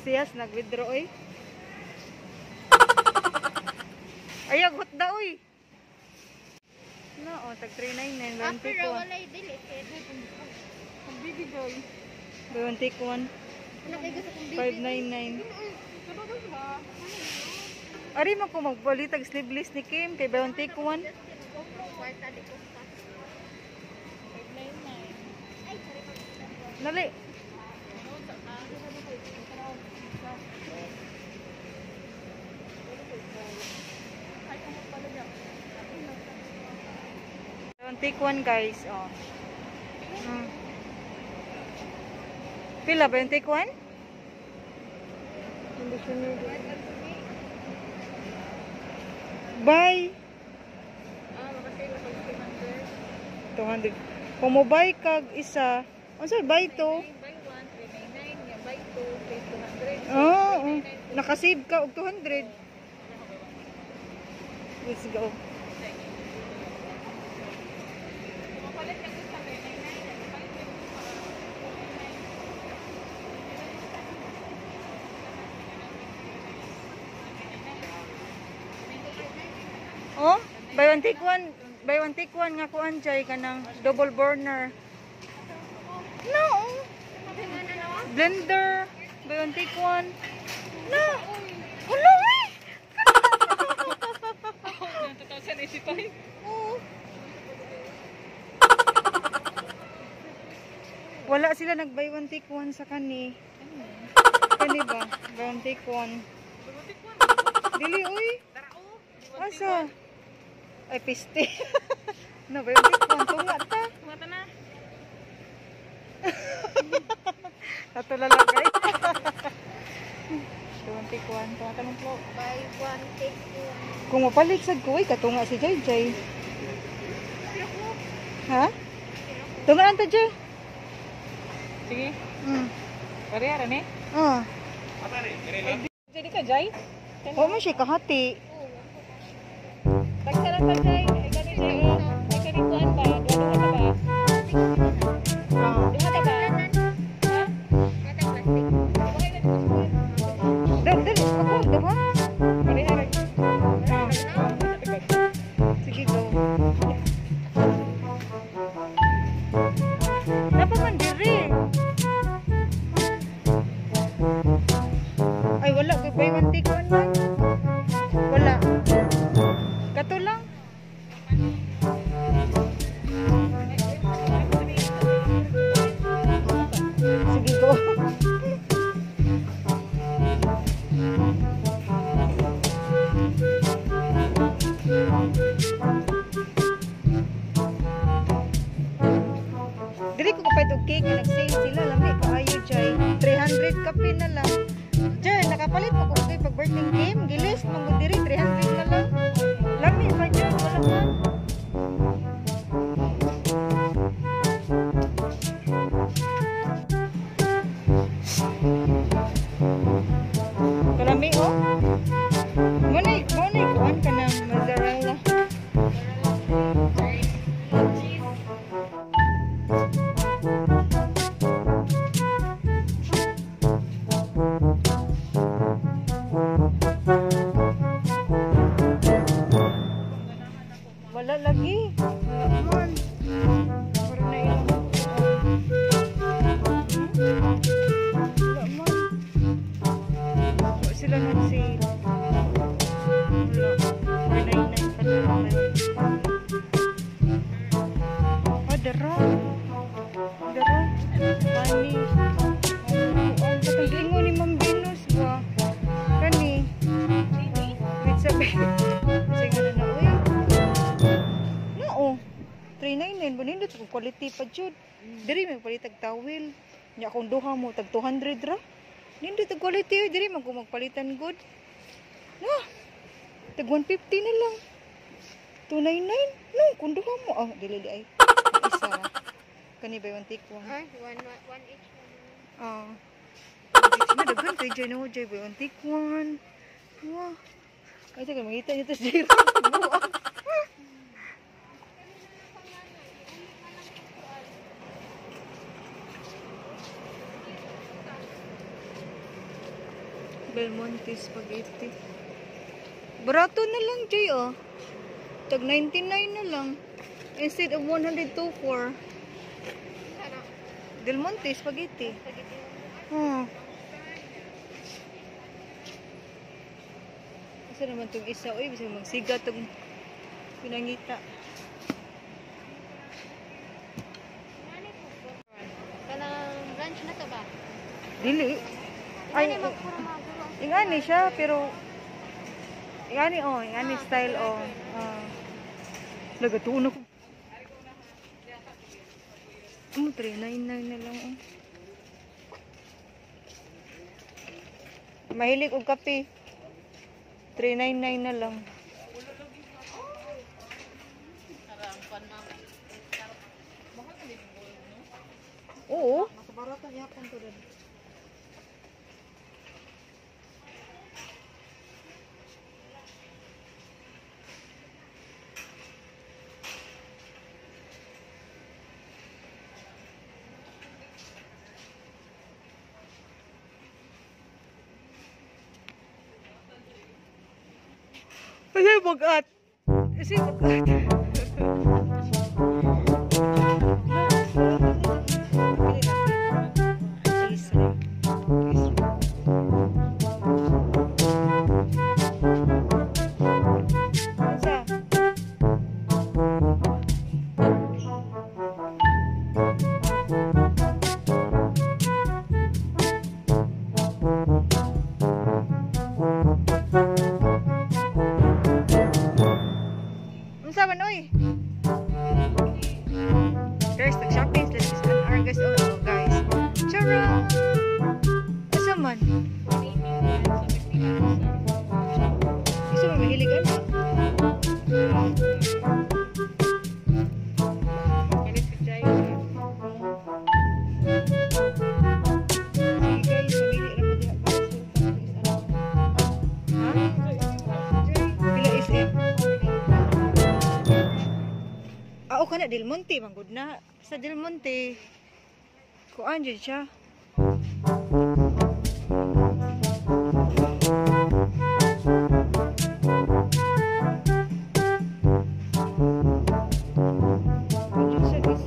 Siyas nag-withdraw oy. Ayag hotda oy. No, oh, tag 399 buy one After take one. walay dili. Ang baby joy. Buy one take one. Ano kay gusto kong baby? 599. Ari man ko magpalit og sleeveless ni Kim kay buy one take one. Kwarta di ko pa. 599. Ay, sorry. Dali. Buy one take one, guys. Oh. Pila buy one take one? Buy Ah, makasale ako 200. 200. Kung mo buy kag isa, unsa buy to? Buy 1, 399. Yan, buy 2, pay 200. Oo, oh, nakasave ka og 200. Let's go. Mapalit ka sa 399. Buy 2, Oh, buy one take one, buy one take one nga kuan jay kanang double burner. No. Blender, buy one take one. No. Hello eh. 2085. Oo. Wala sila nag buy one take one sa kani. Kani ba? Buy one take one. Dili uy. Asa? Ay piste. No, buy one take one tunga ta. Kumata na. Ato lalagay. Buy one take one. Tunga ta mong po. Buy one, take one. Kung mapalit sad ko, uy, katunga si Jay Jay. Ha? Tunga ta Jay. Sige. Pareha ni. Ah. Jadi ka, Jay? Wa man siya kahati. Tagsaran ka, Jay. Ay, kani, Jay. Oh. Ay, kani, kuan ba? Duha ka ba? Ah. Duha ka ba? Ha? Katang plastic. Di ba kayo nagkukuan? Dal, dal, ako, duha. Pareha ra. Ah. Sige, go. Napa man diri? Ay, wala. Buy one, take one man. Wala. Kato lang. Sige, go. Dili ko kapalit og cake nga nag-sale sila lami kaayo jay 300 kapin na lang. Jay, nakapalit mo ko kay pag birthday game, gilis man gud diri 300 na lang. Lami pa jay, wala man. Kalami oh. Mo na kuan ka ng mozzarella. Cheese. Wala lagi. Wala man. Pero na ilang Wala man. Wala sila nag-sale. Wala. 499 pa lang. Ah, dara. Dara. Honey. Ang katong giingon ni Ma'am Venus ba? Kani. Wait sabi. Sige na na, uy. No, 399 ba nindot kung quality pa jud. Diri may palit tag towel. Nya kung duha mo tag 200 ra. Nindot og quality oy, diri man ko magpalitan good. No. Tag 150 na lang. 299. No, kung duha mo ah dili di ay. Isa ra. Kani buy one take one. Ay, one, one, one each. Ah. Na daghan kay Jay no, Jay buy one take one. Wow. Ay, teka, makita niyo to si Jay. Buang. Belmonte spaghetti. Barato na lang, Jay, oh. Tag 99 na lang. Instead of 124. Sana. Del Monte spaghetti. Spaghetti. Asa naman tong isa, oy, bisag magsiga tong pinangita. Kanang branch na to ba? Dili. Ay, Ay, magpuro maguro. ingani siya pero ingani oh, ingani style oh. Ah. Nagatuon ako. Mo 399 na lang oh. Mahilig og kape. 399 na lang. Oo. Mas barato yapon to dad. Kasi bagat. Kasi bagat. Cheese rin. Cheese rin. Unsa? Unsa man oy? Guys, nag-shopping sila sa SNR guys. Oh, oh, guys. Charot! Asa man? Isa man mahilig ano? Kalit si Jai. Sige guys, mamili ra mo diha guys. Ha? Pila SM? Ah, okay na Del Monte, manggod na. Sa Del Monte. Kuan jud siya. Kuan jud siya, guys.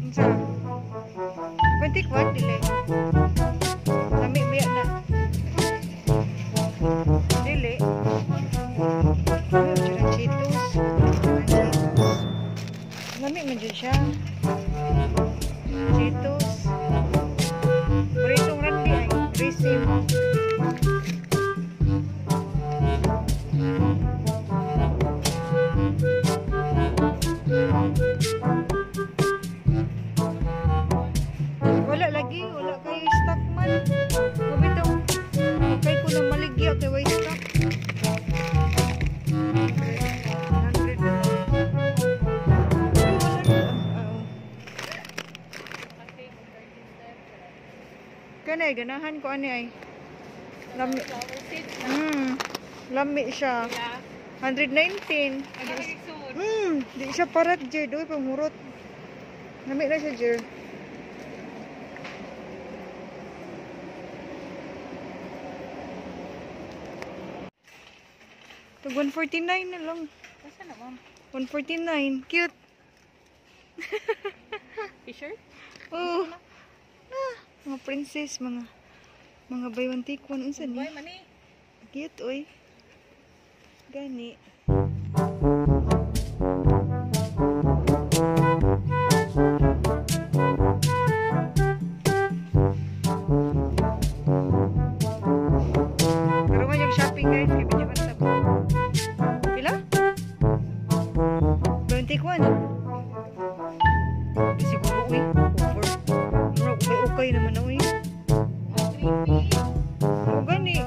Unsa? 24 dili. Lami biya na. Dili. Lami man jud ang Cheetos. Ang Cheetos. Lami man jud siya. Cheetos. Paritong randi ay resim. Wala lagi, wala kayo stock man. Mabitaw, kay ko na maligya kay way stock. 100 na lang. Ay, wala na. Ah, oo. Kanay, ganahan ko ani ay. Lami, Flower seeds. Lami siya. 119. Ano nagsuod? Di siya parat, Jer. Doy, panghurot. Lami na siya, Jer. Tag 149 na lang. Asa na, ma'am? 149. Cute. T-shirt? Oh. Ah, mga princess, mga buy one take one. Unsa ni? Buy money. Cute, oy. Gani. Karon yung shopping guys, kay medyo man sa Pila? 21. Di siguro uy, over. Murag ukay-ukay naman na uy. Mga 3 O gani,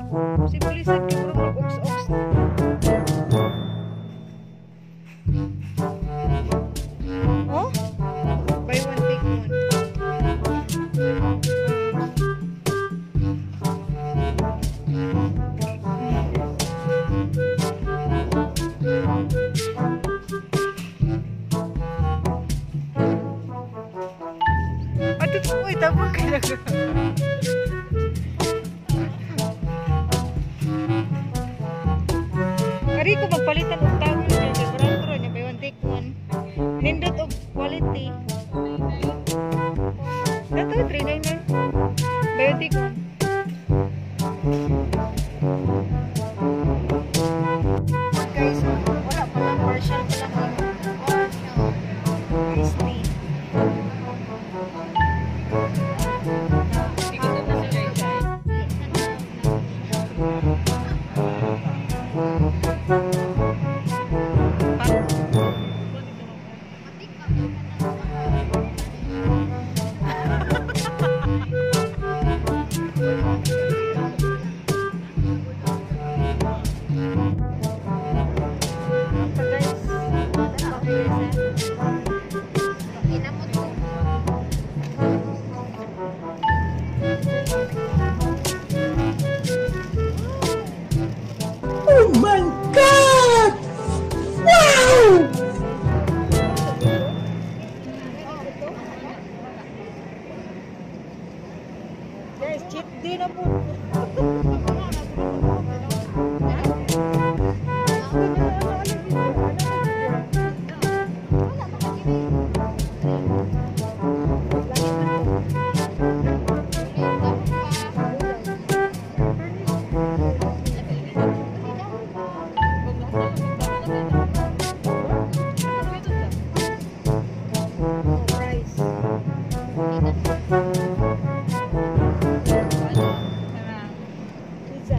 simple sad kay murag ox-ox. Gitabang ka lang. Kari ko magpalitan og tawil kay barato ra niya, buy one take one. Nindot og quality. Dato 399. Buy one take one. Guys, wala pa lang, partial pa lang ang iced tea. Pa guys. Kinamot ko. Oh my God! Wow! Guys, cheat day na po. Rice. Pizza.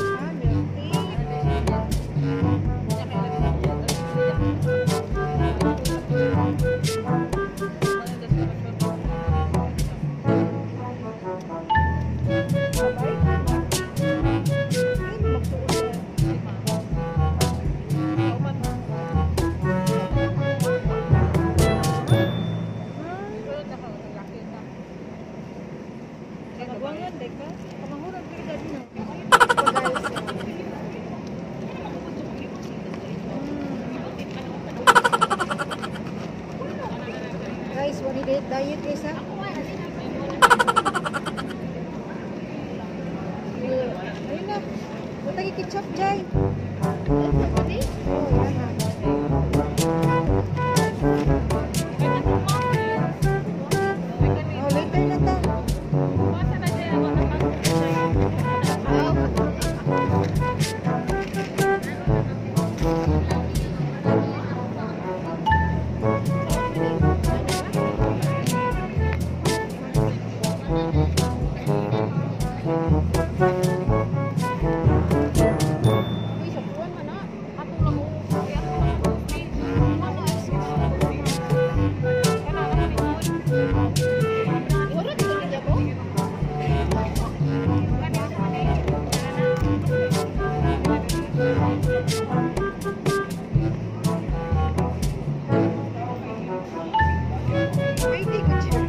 Ah, milk tea. Babay. Ay, magsuot na. Kamaguangan, deka. Kamanghuran ka rin na. Guys. Guys, one day diet guys ha. Ayun na. Punta kay ketchup, Jai. Oh, yan na. Oh, later na ta. Uy, sa buwan man na. Atong lang Ihurot ko na ko. Waiting ko siya.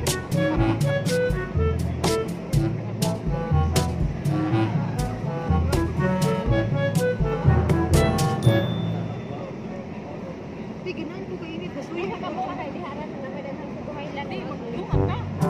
Di, ganahan ko kainit. Basuhin Ka mo ka diharan na may daghang sa buhay lang.